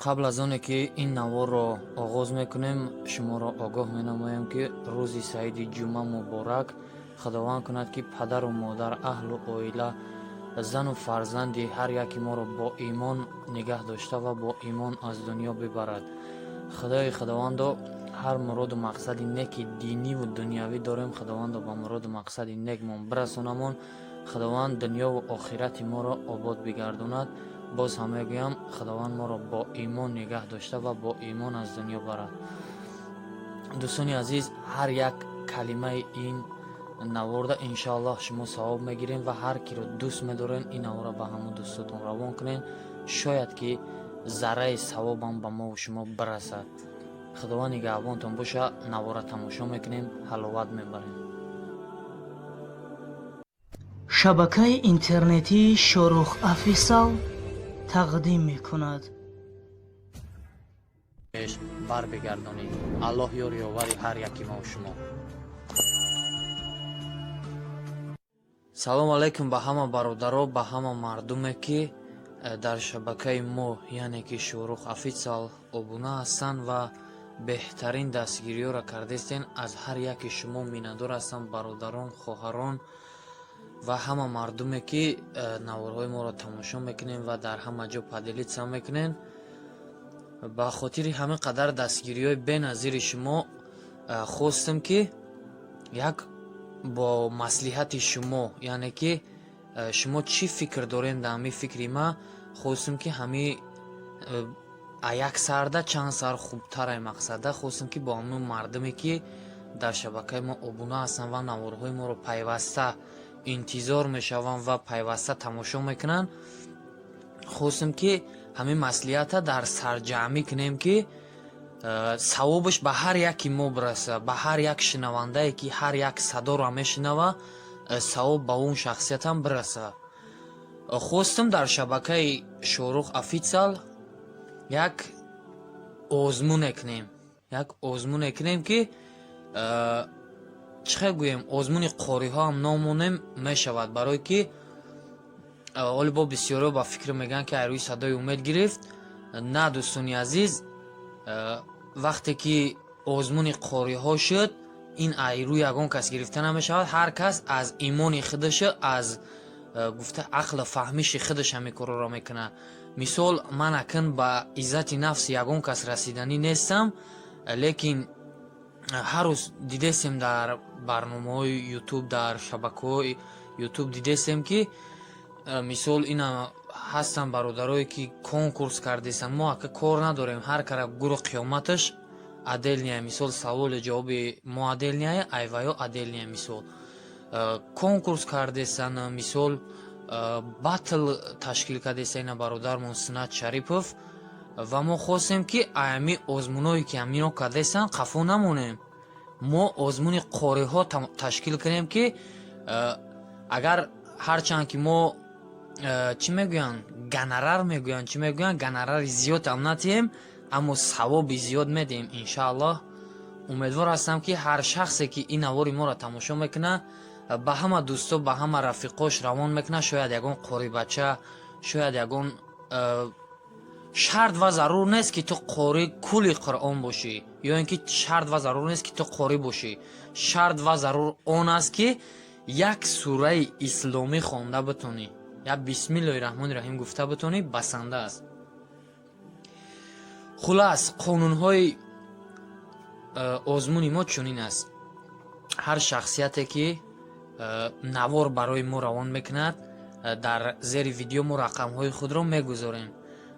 Қабл аз оне ки ин наворро оғоз мекунем, шуморо огоҳ менамоям, ки рӯзи саиди ҷумъа муборак. Худованд кунад, ки падару модар, аҳлу оила, зану фарзанди ҳар яки моро бо имон нигаҳ дошта ва бо имон аз дунё бибарад. Худои Худовандо, ҳар муроду мақсади неки диниву дунявӣ дорем, Худовандо, ба муроду мақсади некмон бирасонамон. Худованд дунёву охирати моро обод бигардонад. Боз ҳам мегӯям, Худованд моро бо имон нигаҳ дошта ва бо имон аз дунё барад. Дӯстони азиз, ҳар як калимаи ин наворда, иншоаллоҳ, шумо савоб мегирем ва ҳар киро дӯст медорен, ин наворро ба ҳамон дӯстотон равон кунед. Шояд ки зарраи савобам ба мову шумо бирасад. Худованд нигаҳбонтон боша. Навора тамошо мекунем, ҳаловат мебарем. Шабакаи интернетии Шорух Офисал тақдим мекунад. Барбигардонӣ. Аллоҳ ёри ёвари ҳар яки мову шумо. Салому алайкум ба ҳама бародаро, ба ҳама мардуме, ки дар шабакаи мо, яъне ки Шорух Офисал, обуна ҳастанд ва беҳтарин дастгириёро кардестен. Аз ҳар яки шумо миннатдор ҳастам, бародарон, хоҳарон ва ҳама мардуме, ки наворҳои моро тамошо мекунем ва дар ҳама ҷо поделиться мекунен. Ба хотири ҳамин қадар дастгириҳои беназири шумо хостем, ки як бо маслиҳати шумо, яъне ки шумо чӣ фикр дорем, дар ҳамин фикри ма хостем, ки ҳами як сарда чанд сар хубтарай мақсада хостем, ки бо ҳамин мардуме, ки дар шабакаи мо обуна ҳастанд ва наворҳои моро пайваста интизор мешаванд ва пайваста тамошо мекунанд, хостем, ки ҳамин маслиҳата дар сарҷамъӣ кунем, ки савобаш ба ҳар яки мо бираса, ба ҳар як шинавандае, ки ҳар як садоро мешинава, савоб ба он шахсиятам бираса. Хостем дар шабакаи Шорух Офитсал як озмуне кунем, як озмуне кунем, ки чӣ хел гӯем, озмуни қориҳоам номонем мешавад, барое ки оли бо бисёриҳо ба фикр мегӯянд, ки айрӯи Садои Умед гирифт. На, дӯстони азиз, вақте ки озмуни қориҳо шуд, ин айрӯи ягон кас гирифта намешавад. Ҳар кас аз имони худаша, аз гуфта ақлу фаҳмиши худаш ҳамин корро мекунад. Мисол, ман акн ба иззати нафси ягон кас расиданӣ нестам, лекин ҳар рӯз дидестем, дар барномаҳои Ютуб, дар шабакаҳои Ютуб дидестем, ки мисол, ина ҳастанд бародарое, ки конкурс кардестанд. Мо ака кор надорем, ҳар кара гуру қиёматаш отдельная. Мисол, саволи ҷавоби мо отдельная, айваё отдельная. Мисол, конкурс кардестанд, мисол, батл ташкил кардеста ина бародармон Сунат Шарипов. Ва мо хостем, ки ами озмуное, ки ҳамино кардестанд, қафо намонем, мо озмуни қориҳо ташкил кунем, ки агар ҳарчанд ки мо, чӣ мегӯянд, гонорар мегӯянд, чӣ мегӯянд, гонорари зиёдам натиҳем, аммо савоби зиёд медиҳем, иншааллоҳ. Умедвор ҳастам, ки ҳар шахсе, ки ин навори моро тамошо мекунад, ба ҳама дӯсто, ба ҳама рафиқош равон мекунад. Шояд ягон қорибача, шояд ягон шарт ва зарур нест, ки ту қори кулли Қуръон бошӣ, ё ин ки шарт ва зарур нест, ки ту қорӣ бошӣ. Шарт ва зарур он аст, ки як сураи исломӣ хонда битонӣ, як бисмиллоҳи раҳмони раҳим гуфта битонӣ, басанда аст. Хулас, қонунҳои озмуни мо чунин аст: ҳар шахсияте, ки навор барои мо равон мекунад, дар зери видео мо рақамҳои худро мегузорем,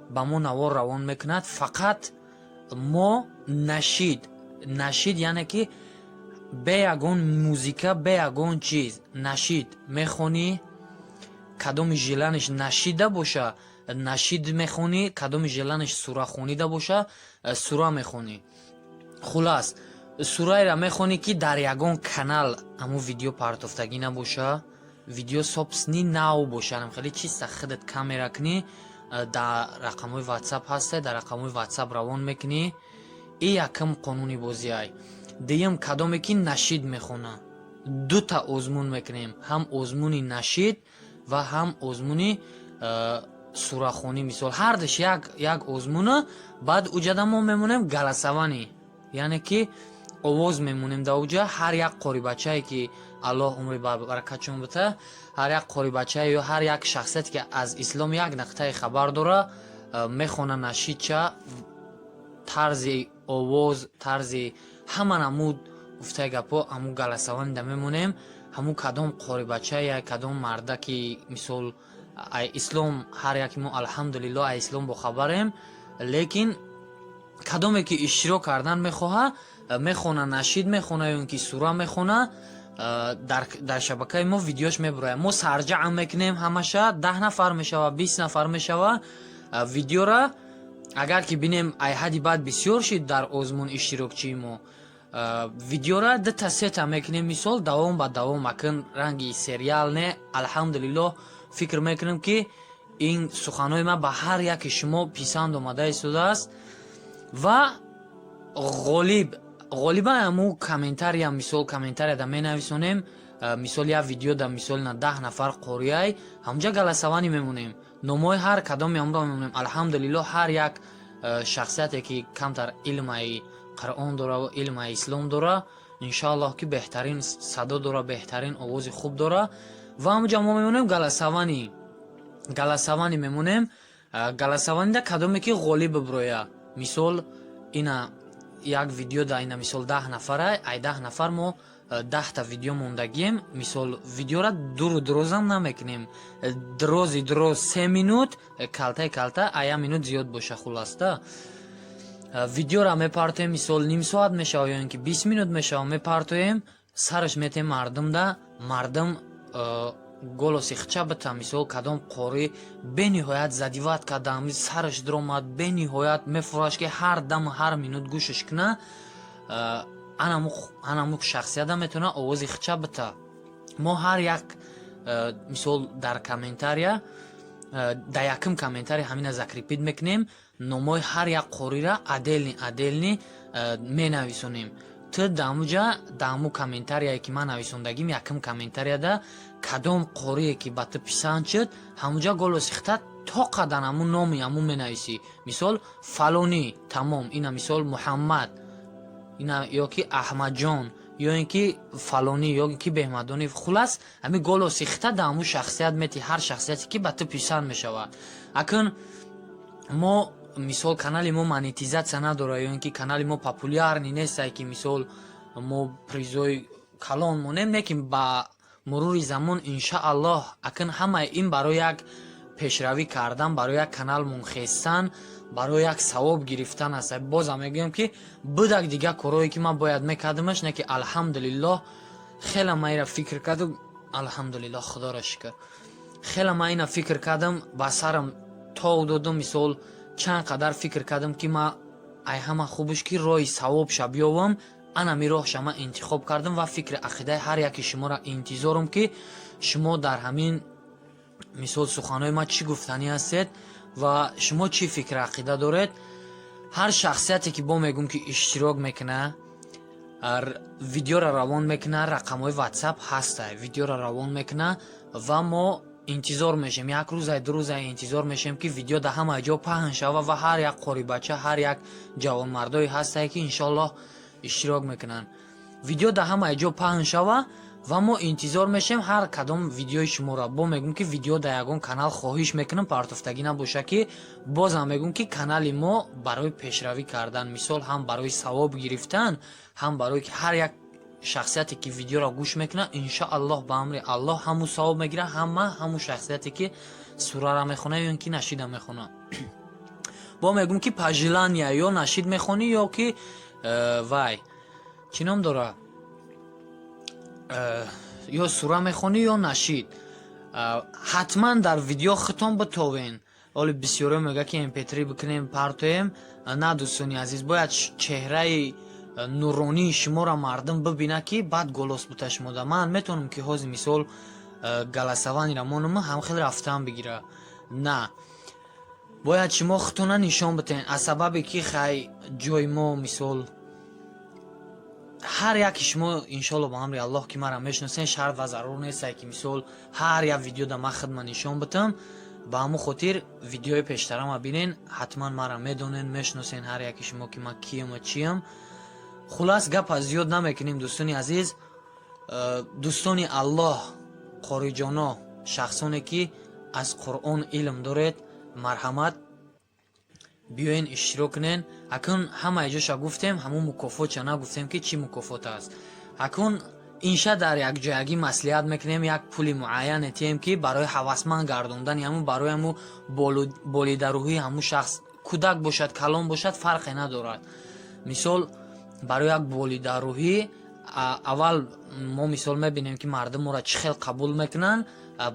ба мо навор равон мекунад. Фақат мо нашид, нашид, яъне ки бе ягон музика, бе ягон чиз нашид мехонӣ. Кадоми желание ш нашида боша, нашид мехонӣ, кадоми желание ш сура хонида боша, сура мехонӣ. Хулас, сураеро мехонӣ, ки дар ягон канал ҳамун видео партофтагӣ набоша, видео собственный нав боша, хеле чиста худат камера кунӣ, дар рақамҳои Ватсап ҳасте, дар рақамҳои Ватсап равон мекунӣ. И якум қонуни бозиай. Дуюм, кадоме ки нашид мехона. Дута озмун мекунем: ҳам озмуни нашид ва ҳам озмуни Сурахонӣ, мисол, ҳардаш як як озмуна. Баъд уҷада мо мемонем голосование, яъне ки овоз мемонем. Да уҷа ҳар як қорибачае ки Аллоҳ умри баракатшон бита, ҳар як қорибачае ё ҳар як шахсияте ки аз ислом як нуқтаи хабар дора, мехона нашидча, тарзи овоз, тарзи ҳама намуд, гуфтаи гапҳо, ҳамун голосование да мемонем. Ҳамун кадом қорибачае, кадом мардаки, мисол, ай ислом, ҳар яки мо, алҳамдулилло, ай ислом бохабарем, лекин кадоме ки иштирок кардан мехоҳа, мехона нашид мехона ё ин ки сура мехона, дар шабакаи мо видеош мебурояд. Мо сарҷаъм мекунем ҳамаша, 10 нафар мешава, 20 нафар мешава. Видеора агар ки бинем, ай ҳадди баъд бисёр шид дар озмун иштирокчии мо, видеора дута сета мекунем, мисол, давом ба давом, акн ранги сериал не. Алҳамдулиллоҳ, фикр мекунем, ки ин суханҳои ман ба ҳар яке шумо писанд омада истодааст. Ва ғолиб, ғолиба ҳаму комментария, мисол, комментарияда менависонем. Мисол, як видеода, мисол, на 10 нафар қориай, ҳамҷа голосование мемонем, номҳои ҳар кадоми ҳамро мемонем. Алҳамдулиллоҳ, ҳар як шахсияте ки камтар илмаи Қуръон дора ва илмаи ислом дора, иншоаллоҳ, ки беҳтарин садо дора, беҳтарин овози хуб дора. Ва ҳамҷа мо мемонем голосование, голосование мемонем. Голосование да кадоме ки ғолиб биброя, мисол, ина як видео да, ина, мисол, 10 нафара, ай 10 нафар мо 10-та видео мондагием. Мисол, видеора дуру дурозам намекунем, дрози дроз 3 минут, калтаи калта а як минут зиёд боша. Хулоста, видеора мепартоем, мисол, ним соат мешава ё ин ки 20 минут мешава, мепартоем, сараш метем мардумда, мардум голоси хча бита. Мисол, кадом қорӣ бениҳоят задевать кардам, сараш диромад, бениҳоят мефураш, ки ҳар даму ҳар минут гӯшаш куна, анаму шахсията метавона овози хча бита. Мо ҳар як, мисол, дар комментария, дар якум комментария ҳамина закрепить мекунем, номҳои ҳар як қорира отдельный отдельный менависонем. Ту дамуҷа, даму комментарияе ки ман нависондагим, якум комментарияда кадом қорие ки ба ту писанд шуд, ҳамуҷа голоси хита то қадан ҳамун номи ҳамун менависӣ, мисол, фалонӣ, тамом. Ина, мисол, Муҳаммад, ина ё ки Аҳмадҷон, ё ин ки фалонӣ, ё ки Беҳмадонӣ. Хулас, ҳамин голоси хита да ҳамун шахсият мети, ҳар шахсияте ки ба ту писанд мешавад. Акун мо, мисол, канали мо монетизатсия надорад ё ин ки канали мо популярный нестае, ки, мисол, мо призои калон монем, лекин ба мурури замон, иншааллоҳ. Акун ҳамаи ин барои як пешравӣ кардан, барои як канал мунхестан, барои як савоб гирифтан аст. Бозам мегӯям, ки будак дигар корҳое ки ман бояд мекардамаш, не ки, алҳамдулиллоҳ, хеле ман ира фикр кардам. Алҳамдулиллоҳ, худоро шукр, хеле ман ина фикр кардам, ба сарам тов додум. Мисол, чанд қадар фикр кардам, ки ман ай ҳама хубш ки роҳи савобша биёвам, анами роҳша ман интихоб кардам. Ва фикри ақидаи ҳар яки шуморо интизорам, ки шумо дар ҳамин, мисол, суханҳои ман чӣ гуфтанӣ ҳастед ва шумо чӣ фикри ақида доред. Ҳар шахсияте ки бо мегӯм, ки иштирок мекуна, видеоро равон мекуна, рақамҳои Ватсап ҳаста, видеоро равон мекуна ва мо интизор мешем, як рӯзай, 2 рӯзай интизор мешем, ки видео дар ҳама ҷо паҳн шава ва ҳар як қорибача, ҳар як ҷавонмардое ҳастае, ки иншоаллоҳ иштирок мекунанд, видео дар ҳама ҷо паҳн шава ва мо интизор мешем ҳар кадом видеои шуморо. Бо мегӯм, ки видео дар ягон канал, хоҳиш мекунам, партофтагӣ набоша, ки бозам мегӯм, ки канали мо барои пешравӣ кардан, мисол, ҳам барои савоб гирифтан, ҳам барои ки ҳар як шахсияте ки видеоро гӯш мекунад, иншоаллоҳ, ба амри Аллоҳ, ҳамун савоб мегирад, ҳама ҳамун шахсияте ки сурара мехонад ё ин ки нашида мехонад. Бо мегӯм, ки пожелания, ё нашид мехонӣ, ё ки вай чӣ ном дора, ё сура мехонӣ, ё нашид, ҳатман дар видео хитон битовен. Оли бисёриҳо мегӯяд, ки mp3 бикунем, партоем. На, дӯстони азиз, бояд чеҳраи нуронии шуморо мардум бибинад, ки баъд голос бута шумода. Ман метавонам, ки ҳозир, мисол, голосование ра монум, ҳам хеле рафтан бигира. На, бояд шумо худтона нишон битен, аз сабабе ки хай ҷои мо, мисол, ҳар яки шумо, иншоалло, ба амри Аллоҳ, ки маро мешиносен, шарт ва зарур нестае, ки, мисол, ҳар як видеода ман хидма нишон битам. Ба ҳамун хотир видеои пештарама бинен, ҳатман мара медонен, мешиносен ҳар яки шумо, ки ман кием ва чиям. Хулас, гапа зиёд намекунем, дӯстони азиз, дӯстони Аллоҳ, қориҷоно, шахсоне ки аз Қуръон илм доред, марҳамат, биёен, иштирок кунен. Акун ҳама ҷоша гуфтем, ҳамун мукофотша нагуфтем, ки чӣ мукофот аст. Акун инша дар якҷоягӣ маслиҳат мекунем, як пули муайяне тием, ки барои ҳавасманд гардондани ҳамун, барои ҳамун болидарӯҳии ҳамун шахс, кӯдак бошад, калон бошад, фарқе надорад. Мисол, барои як болидарӯҳӣ аввал мо, мисол, мебинем, ки мардум моро чӣ хел қабул мекунанд.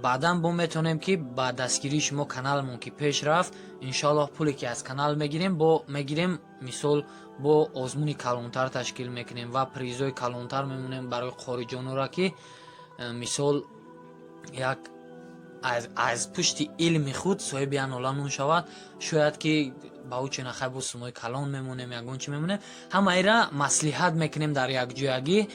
Баъдан бо метавонем, ки ба дастгирии шумо каналмон ки пеш рафт, иншоаллоҳ, пуле ки аз канал мегирем, бо мегирем, мисол, бо озмуни калонтар ташкил мекунем ва призои калонтар мемонем барои қориҷонора, ки мисол, як аз пушти илми худ соҳиби як нола нун шавад. Шояд ки ба ӯ чена хай бо сумои калон мемонем, ягон чӣ мемонем. Ҳамаира маслиҳат мекунем дар якҷоягӣ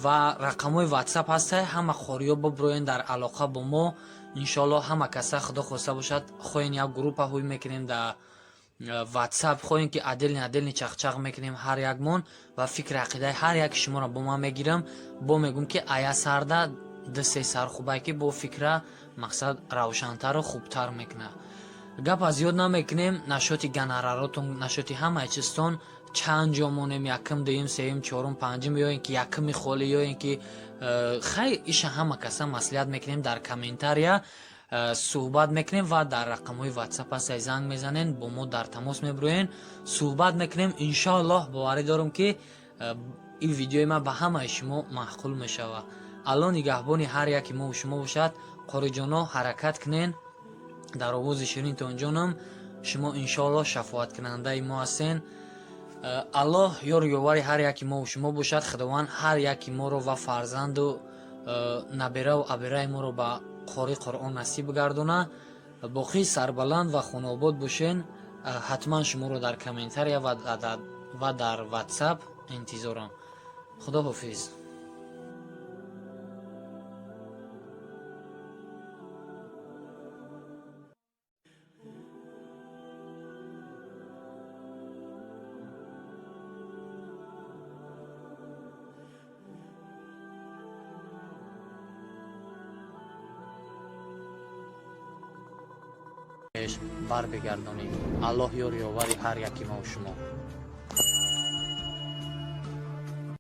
ва рақамҳои Ватсап ҳаста, ҳама қориё биброен дар алоқа бо мо. Иншоаллоҳ, ҳама каса, худо хоста бошад, хоҳен як группа ҳуй мекунем дар Ватсап, хоҳем ки отдельно отдельно чақчақ мекунем ҳар якмон ва фикри ақидаи ҳар яки шуморо бо ман мегирам. Бо мегӯм, ки ая сарда ду се сар хубае, ки бо фикра мақсад равшантару хубтар мекунад. Гапа зиёд намекунем. Нашоти гонораротон, нашоти ҳамаи чизтон, чанд ҷо монем: якум, дуюм, сеюм, чорум, панҷум, ё ин ки якуми холӣ, ё ин ки хай, иша ҳама каса маслиҳат мекунем, дар комментария суҳбат мекунем ва дар рақамҳои Ватсап ҳастай, занг мезанен, бо мо дар тамос мебироен, суҳбат мекунем. Иншоаллоҳ, боварӣ дорам, ки ин видеои ман ба ҳамаи шумо маъқул мешавад. Аллоҳ нигаҳбони ҳар яки мову шумо бошад. Қориҷоно, ҳаракат кунен. Дар овози ширинтон ҷонам, шумо иншоаллоҳ шафоаткунандаи мо ҳастен. Аллоҳ ёру ёвари ҳар яки мову шумо бошад. Худованд ҳар яки моро ва фарзанду набераву абераи моро ба қори Қуръон насиб гардона. Боқӣ сарбаланд ва хонаобод бошен. Ҳатман шуморо дар комментария ва дар Ватсап интизорам. Худо ҳофиз. Бар бигардонӣ. Аллоҳ ёру ёвари ҳар яки мову шумо.